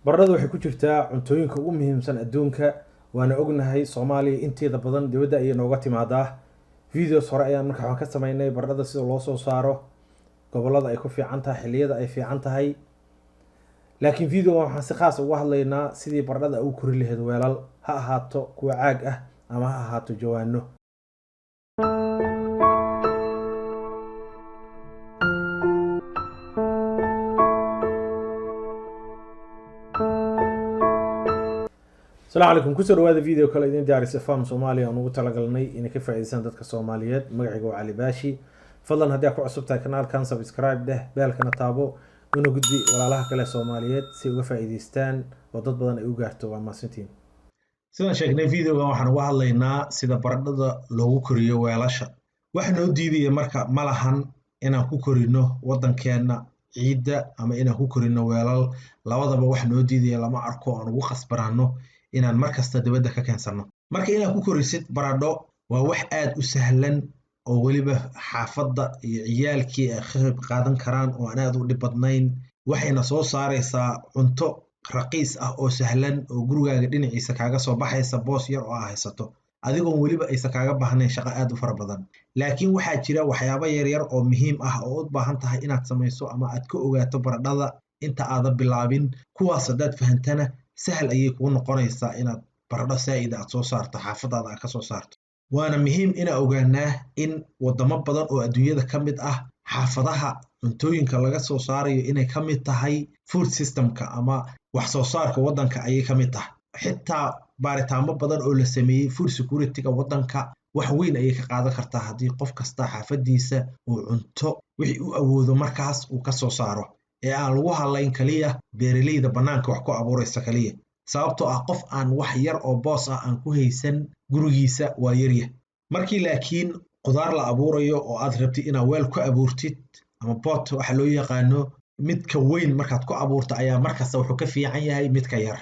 Baradhadu waxay ku jirtaa cuntooyinka ugu muhiimsan adduunka, waana ognahay Soomaaliya inteeda badan dibadda ayay nooga timaadaa. Videos hore ayaan marka waxaan ka sameynay baradhada sida loo soo saaro, gobollada ay ku fiican tahay, xilliyada ay fiican tahay. Laakiin videogan waxaan si khaas uga hadlaynaa sidii baradhada ugu kori lahayd weelal, ha ahaato kuwa caag ah ama ha ahaato jawaano. Asalaamu calaykum, kusoo dhawaada video kale idin diyaarisay Farm Soomaaliya oon ugu talagalnay inay ka faa'iideystaan dadka Soomaaliyeed. Magacayga waa Cali Baashi. Fadlan haddii aad ku cusub tahay kanaalkan, subscribe dheh, beelkana taabo, una gudbi walaalaha kale Soomaaliyeed si ay uga faa'iideystaan oo dad badan ay u gaarto. Waa mahadsantiin. Sidaan sheegnay, videogan waxaan uga hadlaynaa sida baradhada loogu koriyo weelasha. Wax noo diidaya marka ma lahan inaan ku korino waddankeenna ciidda ama inaan ku korino weelal. Labadaba wax noo diidaya lama arko aan ugu khasbanaano inaan mar kasta dibadda ka keensanno. Marka inaad ku korisid baradho waa wax aad u sahlan oo weliba xaafadda iyo ciyaalkii ay ka qayb qaadan karaan oo aan aad u dhib badnayn. Waxayna soo saaraysaa cunto raqiis ah oo sahlan oo gurigaaga dhinaciisa kaaga soo baxaysa, boos yar oo aa haysato, adigoon weliba aysan kaaga baahnayn shaqo aad u fara badan. Laakiin waxaa jira waxyaabo yaryar oo muhiim ah oo u baahan tahay inaad samayso ama aad ka ogaato baradhada inta aadan bilaabin. Kuwaas haddaad fahantana, sahal ayay kugu noqonaysaa inaad baradho saa'ida aad soo saarto, xaafadaada aad ka soo saarto. Waana muhiim inaan ogaanaa in wadamo badan oo adduunyada ka mid ah xaafadaha cuntooyinka laga soo saarayo inay ka mid tahay food systemka ama wax soo saarka waddanka ayay ka mid tahay. Xitaa baaritaamo badan oo la sameeyey, food security-ga waddanka wax weyn ayay ka qaadan kartaa haddii qof kasta xaafadiisa uu cunto wixii u awoodo markaas uu ka soo saaro, ee aan lagu hadlayn kaliya beeraleyda bannaanka wax ku abuuraysa kaliya, sababtoo ah qof aan wax yar oo boos ah aan ku haysan gurigiisa waa yarya. Markii laakiin qudaar la abuurayo oo aad rabtid inaad weel ku abuurtid ama pot waxa loo yaqaano, midka weyn markaad ku abuurto ayaa markasta wuxuu ka fiican yahay midka yar.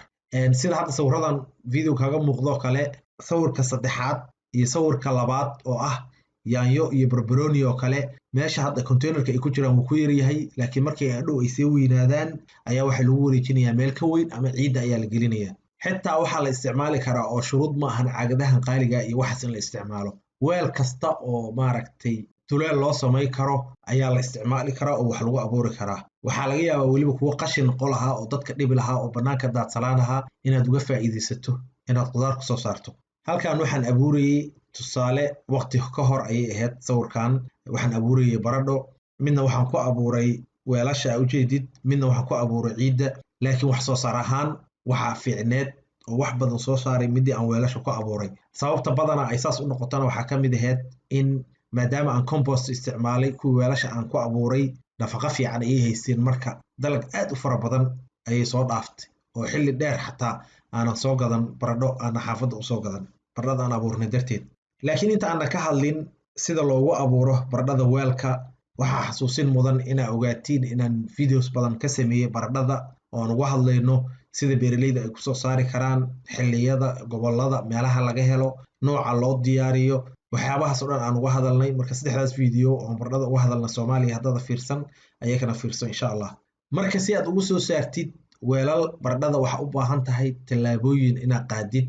Sida hadda sawiradan video kaga muuqdo kale, sawirka saddexaad iyo sawirka labaad oo ah yaanyo iyo barbaroni oo kale, meesha hadda containerka ay ku jiraan wuu ku yaryahay, laakiin markay hadhow ay sii weynaadaan ayaa waxaa lagu wareejinayaa meel ka weyn ama ciidda ayaa la gelinaya. Xitaa waxaa la isticmaali karaa oo shuruud ma ahan caagadahan qaaliga iyo waxaas in la isticmaalo. Weel kasta oo maaragtay duleel loo samay karo ayaa la isticmaali karaa oo wax lagu abuuri karaa. Waxaa laga yaabaa weliba kuwo qashin noqo lahaa oo dadka dhibi lahaa oo bannaanka daadsalaan lahaa inaad uga faa'iidaysato inaad qudaar kusoo saarto. Halkan waxaan abuurayey, tusaale, waqti ka hor ayay ahayd sawirkan, waxaan abuurayey baradho. Midna waxaan ku abuuray weelasha aa ujeedid, midna waxaan ku abuuray ciidda. Laakiin wax soo saar ahaan waxaa fiicneed oo wax badan soo saaray midii aan weelasha ku abuuray. Sababta badanaa ay saas u noqotona waxaa ka mid ahayd in maadaama aan compost isticmaalay, kuwii weelasha aan ku abuuray nafaqo fiican ayay haysteen. Marka dalag aad u fara badan ayay soo dhaaftay oo xilli dheer xataa aanan soo gadan baradho, aanan xaafadda usoo gadan baradhada aan abuurnay darteed. Laakiin inta aanan ka hadlin sida loogu abuuro baradhada weelka, waxaa xasuusin mudan inaa ogaatiin inaan videos badan ka sameeyey baradhada oo aan uga hadlayno sida beeraleyda ay kusoo saari karaan, xilliyada, gobollada, meelaha laga helo, nooca loo diyaariyo, waxyaabahaas oo dhan aan uga hadalnay. Marka saddexdaas video oon baradhada uga hadalna Soomaaliya haddada fiirsan, ayakana fiirso insha Allah. Marka si aad ugu soo saartid weelal baradhada, waxaa u baahan tahay tallaabooyin inaad qaadid.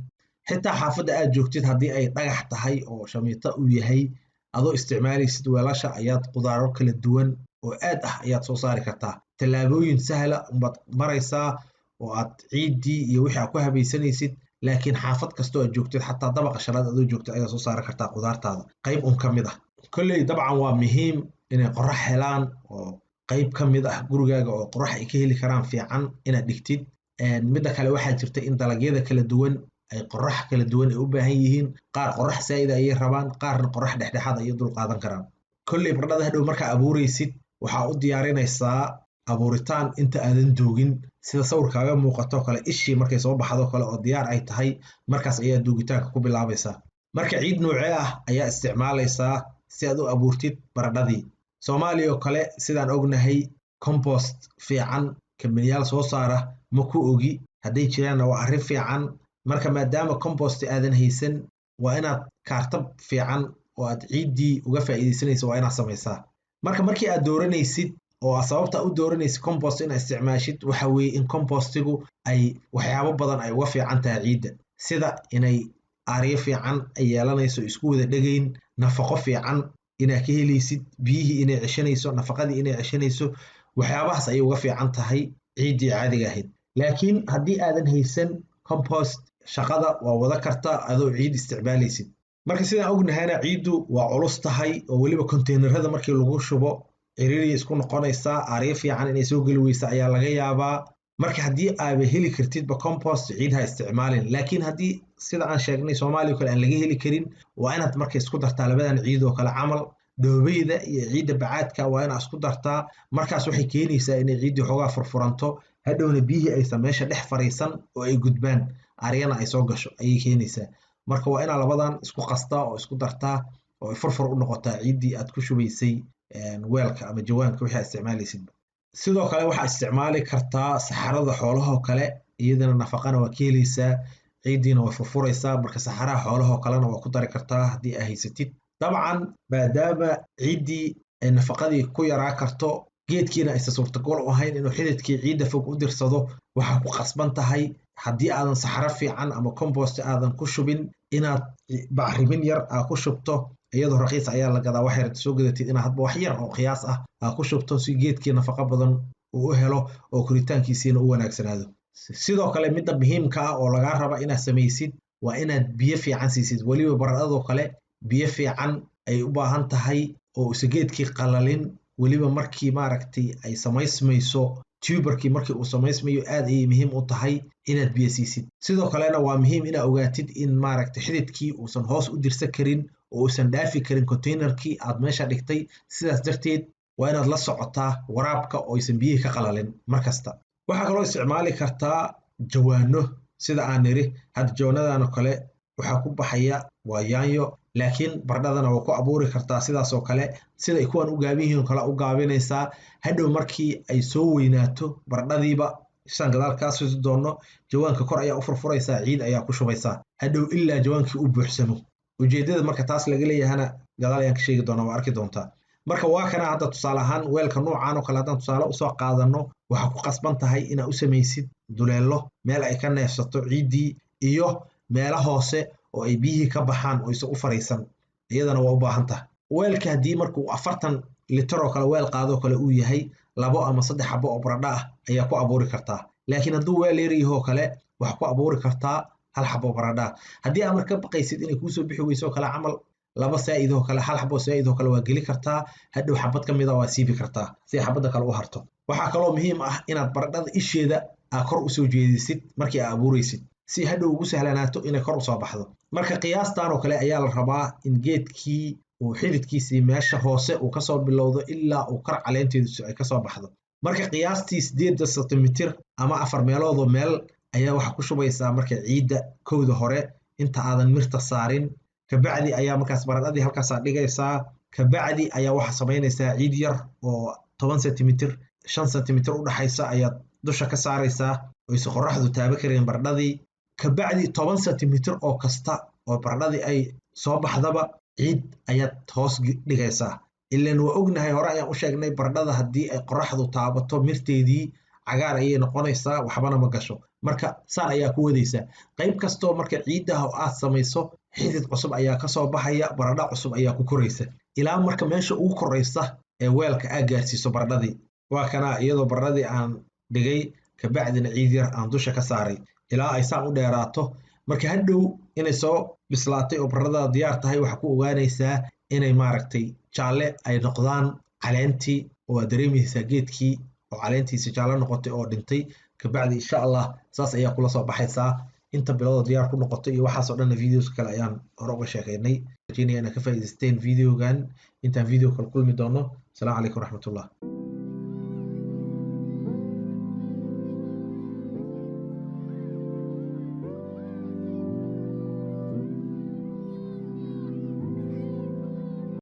Xitaa xaafadda aad joogtid haddii ay dhagax tahay oo shamiito uu yahay, adoo isticmaalaysid weelasha ayaad qudaaro kala duwan oo aad ah ayaad soo saari kartaa. Tallaabooyin sahla unbaad maraysaa oo aad ciiddii iyo wixii aad ku habaysanaysid. Laakiin xaafad kastoo aad joogtid, xataa dabaqa shanaad adoo joogtid, ayaad soo saari kartaa qudaartaada qayb un ka mid ah. Kolley dabcan waa muhiim inay qorax helaan oo qayb ka mid ah gurigaaga oo qorax ay ka heli karaan fiican inaad dhigtid. Midda kale, waxaa jirta in dalagyada kala duwan ay qorax kala duwan ay u baahan yihiin. Qaar qorax saa'id ayay rabaan, qaarna qorax dhexdhexaad ayay dul qaadan karaan. Kolley baradhada hadhow markaa abuuraysid, waxaa u diyaarinaysaa abuuritaan inta aadan duugin. Sida sawirkaaga muuqato kale, ishii markay soo baxdo kale oo diyaar ay tahay, markaas ayaa duugitaanka ku bilaabaysaa. Marka ciid noocee ah ayaa isticmaalaysaa si aad u abuurtid baradhadii? Soomaaliya oo kale, sidaan ognahay, compost fiican kambaniyaal soo saara ma ku ogi. Hadday jiraanna waa arrin fiican. Marka maadaama compost aadan haysan, waa inaad kaarta fiican oo aad ciiddii uga faa'iidaysanaysa waa inaad samaysaa. Marka markii aad dooranaysid Oo sababta u dooranaysa compost inaad isticmaashid waxa weeye in compostigu ay waxyaabo badan ay uga fiican tahay ciidda, sida inay aaryo fiican ay yeelanayso, isku wada dhegayn, nafaqo fiican inaad ka helaysid, biyihii inay ceshanayso, nafaqadii inay ceshanayso. Waxyaabahaas ayay uga fiican tahay ciiddii caadiga ahayd. Laakiin haddii aadan haysan compost, shaqada waa wada kartaa adoo ciid isticmaalaysid. Marka sidaan ognahayna, ciiddu waa culus tahay, oo weliba containerada markii lagu shubo ciriiriya isku noqonaysaa, aaryo fiican inay soo geli weysa ayaa laga yaabaa. Marka haddii aaba heli kartidba compost, ciid ha isticmaalin. Laakiin haddii, sida aan sheegnay, Soomaaliya kale aan laga heli karin, waa inaad marka isku dartaa labadan ciid oo kale camal, dhoobeyda iyo ciidda bacaadka waa inaad isku dartaa. Markaas waxay keenaysaa inay ciiddii xoogaa furfuranto, hadhowna biyihii aysan meesha dhex fariisan oo ay gudbaan, aaryana ay soo gasho ayay keenaysaa. Marka waa inaa labadan isku qastaa oo isku dartaa oo ay furfur u noqotaa ciiddii aad ku shubaysay weelka ama jawaanka wixii aad isticmaalaysidba. Sidoo kale waxaa isticmaali kartaa saxarada xoolahoo kale, iyadana nafaqana waa ka helaysaa, ciiddiina way furfuraysaa. Marka saxaraha xoolahoo kalena waa ku dari kartaa haddii aa haysatid. Dabcan maadaama ciiddii ay nafaqadii ku yaraa karto, geedkiina aysan suurtagal u ahayn inuu xididkii ciidda fog u dirsado, waxaa ku qasban tahay haddii aadan saxaro fiican ama compost aadan ku shubin inaad bacrimin yar aa ku shubto. Iyadoo raqiis ayaa la gadaa, wax yar soo gadatid, inaad hadba wax yar oo qiyaas ah aa ku shubto si geedkii nafaqo badan uu u helo oo koritaankiisiina u wanaagsanaado. Sidoo kale midda muhiimka ah oo lagaa raba inaad samaysid waa inaad biyo fiican siisid. Weliba baradhadoo kale biyo fiican ay u baahan tahay oo usa geedkii qalalin. Weliba markii maaragtay ay samaysmayso tuberkii, markii uu samaysmayo, aad ayay muhiim u tahay inaad biyo siisid. Sidoo kalena waa muhiim inaad ogaatid in maaragtay xididkii uusan hoos u dirsan karin oo uusan dhaafi karin containerkii aad meesha dhigtay. Sidaas darteed waa inaad la socotaa waraabka oo aysan biyihii ka qalalin mar kasta. Waxaa kaloo isticmaali kartaa jawaano. Sida aan niri, hadda jawaanadan oo kale waxaa ku baxaya waa yaanyo, laakiin baradhadana waa ku abuuri kartaa sidaas oo kale. Sida ay kuwan u gaaban yihiin oo kale u gaabinaysaa. Hadhow markii ay soo weynaato baradhadiiba, saan gadaal kaa susi doono, jawaanka kor ayaa u furfuraysaa, ciid ayaa ku shubaysaa hadhow ilaa jawaankii u buuxsamo. Ujeedada marka taas laga leeyahana gadaal ayaan ka sheegi doonaa, waa arki doontaa. Marka waa kana hadda tusaale ahaan weelka nuucan oo kale haddaan tusaale usoo qaadano, waxaa ku qasban tahay inaad u samaysid duleelo, meel ay ka neefsato ciiddii iyo meelo hoose oo ay biyihii ka baxaan oo aysan u fariisan, iyadana waa u baahan tahay. Weelka haddii markuu 40 litir oo kale weel qaadoo kale uu yahay, labo ama saddex xabo oo baradho ah ayaa ku abuuri kartaa. Laakiin hadduu weel yar yahoo kale, waxaa ku abuuri kartaa hal xabo baradho ah. Haddii aad marka ka baqaysid inay kuusoo bixi weyso oo kale camal, laba saa'id oo kale, hal xabo saa'id oo kale waa geli kartaa. Hadhow xabad ka mid a waa siibi kartaa si ay xabadda kale u harto. Waxaa kaloo muhiim ah inaad baradhada isheeda aa kor usoo jeedisid markii aa abuuraysid, si hadhow ugu sahlanaato inay kor usoo baxdo. Marka qiyaastan oo kale ayaa la rabaa in geedkii uu xididkiisii meesha hoose uu kasoo bilowdo ilaa uu kor caleenteedu ay kasoo baxdo. Marka qiyaastii 8 sentimitir ama afar meeloodoo meel ayaa waxaa ku shubaysaa marka ciidda kowda hore inta aadan mirta saarin. Kabacdi ayaa markaas baradhadii halkaasaa dhigaysaa. Kabacdi ayaa waxaa samaynaysaa ciid yar oo 10 sentimitir, 5 sentimitir u dhaxaysa ayaad dusha ka saaraysaa oyse qoraxdu taaba karin baradhadii. Kabacdi 10 sentimitir oo kasta oo baradhadii ay soo baxdaba ciid ayaad hoos dhigaysaa. Ilan waa ognahay, hore ayaan u sheegnay, baradhada haddii ay qoraxdu taabato mirteedii cagaar ayay noqonaysaa, waxbana ma gasho. Marka saan ayaa ku wadaysaa qayb kastoo marka ciiddaha oo aad samayso, xidid cusub ayaa kasoo baxaya, baradho cusub ayaa ku koraysa ilaa marka meesha ugu koraysa ee weelka aad gaarsiiso baradhadii. Waa kana iyadoo baradhadii aan dhigay, kabacdina ciid yar aan dusha ka saaray ilaa ay saan u dheeraato. Marka hadhow inay soo bislaatay oo baradhada diyaar tahay waxaa ku ogaanaysaa inay maaragtay jaalle ay noqdaan caleentii, oo aad dareemaysaa geedkii oo caleentiisi jaalle noqotay oo dhintay. Kabacdi insha Allah saas ayaa kula soo baxaysaa. Inta bilowda diyaar ku noqotay iyo waxaas oo dhanna videos kale ayaan hore uga sheekeynay. Rajeynaya inaad ka faa'iidaysteen videogan. Intaan video kale kulmi doono, asalaamu calaykum waraxmatullah.